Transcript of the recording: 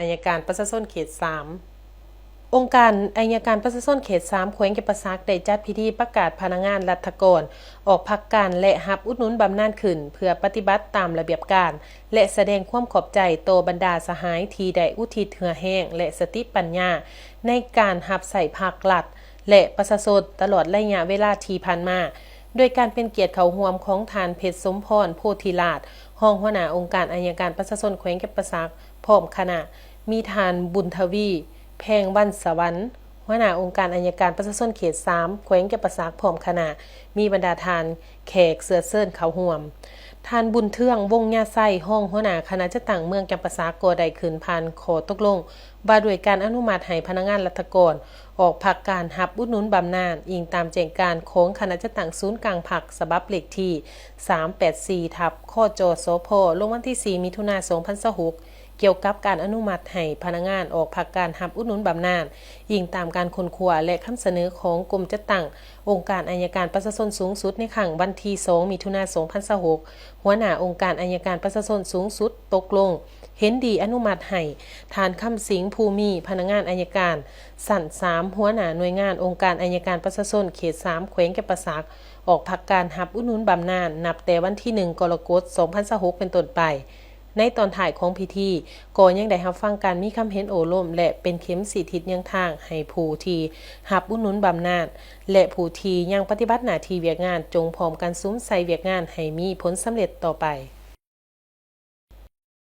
ອັຍການປະຊາຊົນເຂດສາມ. ອົງການອັຍການປະຊາຊົນເຂດສາມ ແຂວງຈຳປາສັກ ໄດ້ຈັດພິທີປະກາດພະນັກງານລັດຖະກອນອອກພັກການ ແລະ ຮັບອຸດໜູນບຳນານຂຶ້ນ ເພື່ອປະຕິບັດຕາມລະບຽບການ ແລະ ສະແດງຄວາມຂອບໃຈຕໍ່ບັນດາສະຫາຍທີ່ໄດ້ອຸທິດເຫື່ອແຮງ ແລະ ສະຕິປັນຍາໃນການຮັບໃຊ້ພັກລັດ ແລະ ປະຊາຊົນຕະຫຼອດໄລຍະເວລາທີ່ຜ່ານມາ, ໂດຍການເປັນກຽດເຂົ້າຮ່ວມຂອງທ່ານ ເພັດສົມພອນ ໂພທິລາດ ຮອງຫົວໜ້າອົງການອັຍການປະຊາຊົນແຂວງຈຳປາສັກ ພ້ອມຄະນະ, ມີທ່ານ ບຸນທະວີ ແພງວັນສະຫວັນ ຫົວໜ້າອົງການອັຍການປະຊາຊົນເຂດສາມ ແຂວງຈຳປາສັກ ພ້ອມຄະນະ, ມີບັນດາທ່ານແຂກເຊື້ອເຊີນເຂົ້າຮ່ວມ. ທ່ານ ບຸນເທືອງ ວົງຍາໄຊ ຮອງຫົວໜ້າຄະນະຈັດຕັ້ງເມືອງຈຳປາສັກ ກໍໄດ້ຂຶ້ນຜ່ານຂໍ້ຕົກລົງວ່າດ້ວຍການອະນຸມັດໃຫ້ພະນັກງານລັດຖະກອນອອກພັກການຮັບອຸດໜູນບຳນານ, ອີງຕາມແຈ້ງການຂອງຄະນະຈັດຕັ້ງສູນກາງພັກ ສະບັບເລກທີສາມແປດສີ່ ທັບ ຄຈສພ ລົງວັນທີສີ່ ມິຖຸນາ ສອງພັນຊາວຫົກ ກ່ຽວກັບການອະນຸມັດໃຫ້ພະນັກງານອອກພັກການຮັບອຸດໜູນບຳນານ, ອີງຕາມການຄົ້ນຄວ້າ ແລະ ຄຳສະເໜີຂອງກົມຈັດຕັ້ງອົງການອັຍການປະຊາຊົນສູງສຸດ ໃນຄັ້ງວັນທີສອງ ມິຖຸນາ ສອງພັນຊາວຫົກ, ຫົວໜ້າອົງການອັຍການປະຊາຊົນສູງສຸດຕົກລົງເຫັນດີອະນຸມັດໃຫ້ທ່ານ ຄຳສິງ ພູມີ ພະນັກງານອັຍການຊັ້ນສາມ ຫົວໜ້າໜ່ວຍງານອົງການອັຍການປະຊາຊົນເຂດສາມ ແຂວງຈຳປາສັກ ອອກພັກການຮັບອຸດໜູນບຳນານ ນັບແຕ່ວັນທີໜຶ່ງ ກໍລະກົດ ສອງພັນຊາວຫົກ ເປັນຕົ້ນໄປ. ໃນຕອນທ້າຍຂອງພິທີ ກໍຍັງໄດ້ຮັບຟັງການມີຄຳເຫັນໂອ້ລົມ ແລະ ເປັນເຂັມຊີ້ທິດແນວທາງໃຫ້ຜູ້ທີ່ຮັບອຸດໜູນບຳນານ ແລະ ຜູ້ທີ່ຍັງປະຕິບັດໜ້າທີ່ວຽກງານ ຈົ່ງພ້ອມກັນສຸມໃສ່ວຽກງານໃຫ້ມີຜົນສຳເລັດຕໍ່ໄປ.